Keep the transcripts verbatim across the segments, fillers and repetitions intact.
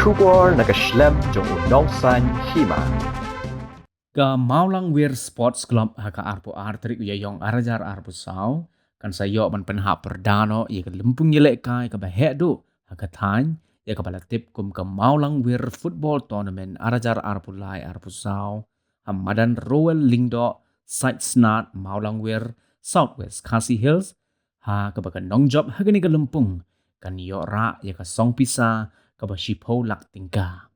Khubor na ka shlem jong u Nongsaiñ Hima. Ka Mawlangwir Sports Club ha ka arphew ar tarik u Ïaïong ar hajar arphew saw kan sa ïoh ban pynhap pyrda noh ïa ka lympung ïalehkai kaba heh duh ha ka thaiñ, ïa kaba la tip kum ka Mawlangwir Football Tournament ar hajar arphew lai arphew saw, ha madan Rowell Lyngdoh, Saitsnad, Mawlangwir, South West Khasi Hills, ha kaba ka nongjop ha kane ka lympung kan ïoh rah ïa ka song pisa kaba shiphew lak tyngka.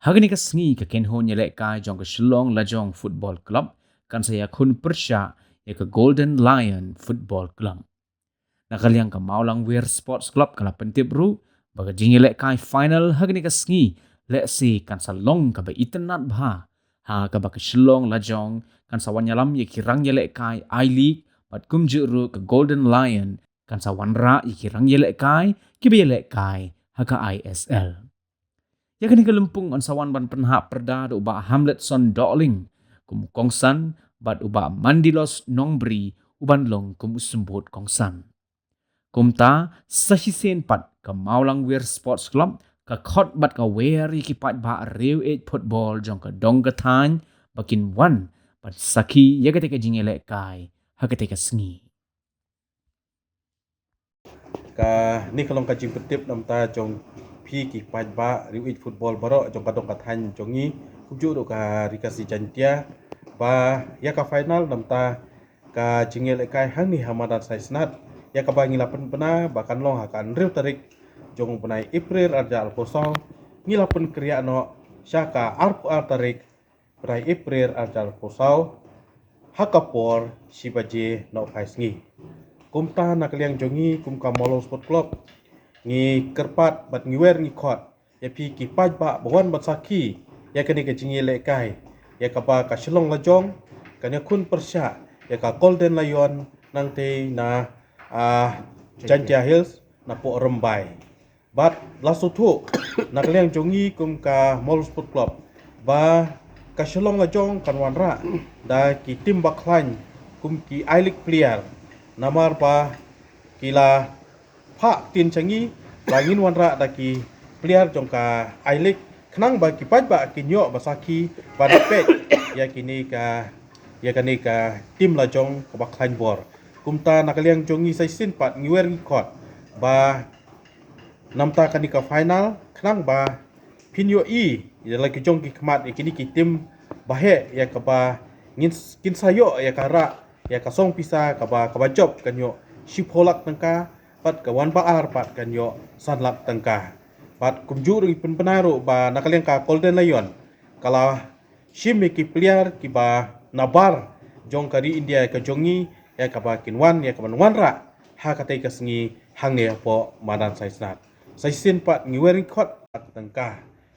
Ha kane ka sngi ka kynhun ïalehkai jong ka Shillong Lajong Football Club kan sa ïakhun pyrshah ïa ka Golden Lion Football Club. Na ka liang ka Mawlangwir Sports Club ka la pyntip ruh ba ka jingïalehkai final ha kane ka sngi lehse kan sa long kaba itynnad bha, ha kaba ka Shillong Lajong kan sa wan ïalam ïa ki rang ïalehkai I-League, bad kumjuh ruh ka Golden Lion kan sa wanrah ïa ki rang ïalehkai kiba ïalehkai ha ka I S L. Ïa kane ka lympung yn sa wan ban pynhap pyrda da u Bah Hamletson Dohling kum u kongsan, bad u Bah Mandilos Nongbri u ban long kum u symbud kongsan. Kumta, sa shisien pat ka Mawlangwir Sports Club ka khot bad ka wer ïa ki paidbah riewieid football jong ka dong ka thaiñ ba kin wan bad sakhi ïa katei ka jingïalehkai ha katei ka sngi. Kane ka long ka jingpyntip na bynta jong phi ki paidbah riewieid football baroh jong ka dong ka thaiñ jong ngi, kumjuh ruh ka Ri Khasi Jaiñtia, ba ïa ka final na bynta ka jingïalehkai hangne ha madan Saitsnad, ïa kaba ngi la pynbna ba kan long ha ka hynriew tarik jong u bnai April ar hajar arphew saw, ngi la pynkhreh noh sha ka arphew ar tarik bnai April ar hajar arphew saw, ha ka por shi baje nohphai sngi. Kumta na ka liang jong ngi kum ka Mawlong Sport Club, ngi kyrpad bad ngi wer ngi khot ïa phi ki paidbah ba wan ban sakhi ïa kane ka jingïalehkai, ïa kaba ka Shillong Lajong kan ïakhun pyrshah ïa ka Golden Lion nangtei na, ah, Jaiñtia Hills napoh Rymbai. Bad la sngewthuh na ka liang jong ngi kum ka Mawlong Sport Club ba ka Shillong Lajong kan wanrah da ki tim ba khlaiñ kum ki I-League player, namar ba ki la phah ktien sha ngi ba ngin wanrah da ki player jong ka I-League, khnang ba ki paidbah kin ïoh ba sakhi bad peit ïa kine ka, ïa kane ka tim lajong kaba khlaiñ bor. Kumta na ka liang jong ngi sa shisien pat ngi wer ngi khot ba na bynta kane ka final, khnang ba phin ïohi ïa la ki jong ki khmat ïa kine ki tim ba heh, ïa kaba ngin s-, kin sa ïoh ïa ka rah ïa ka song pisa kaba, kaba jop kan ïoh shiphew lak tyngka, bad ka wan ba ar pat kan ïoh san lak tyngka. Bad kumjuh ruh ngi pynbna ruh ba na ka liang ka Golden Lion ka la shim ïa ki player kiba nabar jong ka ri India ka jong ngi, ïa kaba kin wan, ïa kaban wanrah ha katei ka sngi hangne hapoh madan Saitsnad. Sa shisien pat ngi wer ngi khot, ka tyngka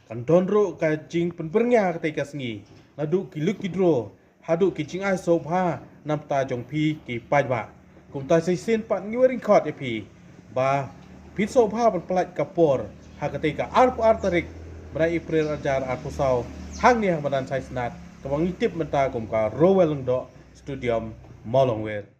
kan don ruh ka jingpynbyrngia ha katei ka sngi, naduh ki lucky draw haduh ki jingai sngewbha na bynta jong phi ki paidbah. Kumta sa shisien pat ngi wer ngi khot ïa phi ba phin sngewbha ban pynlait ka por ha katei ka arphew ar tarik bnai April ar hajar arphew saw, hangne ha madan Saitsnad, kaba ngi tip mynta kum ka Rowell Lyngdoh Stadium, Mawlongwir.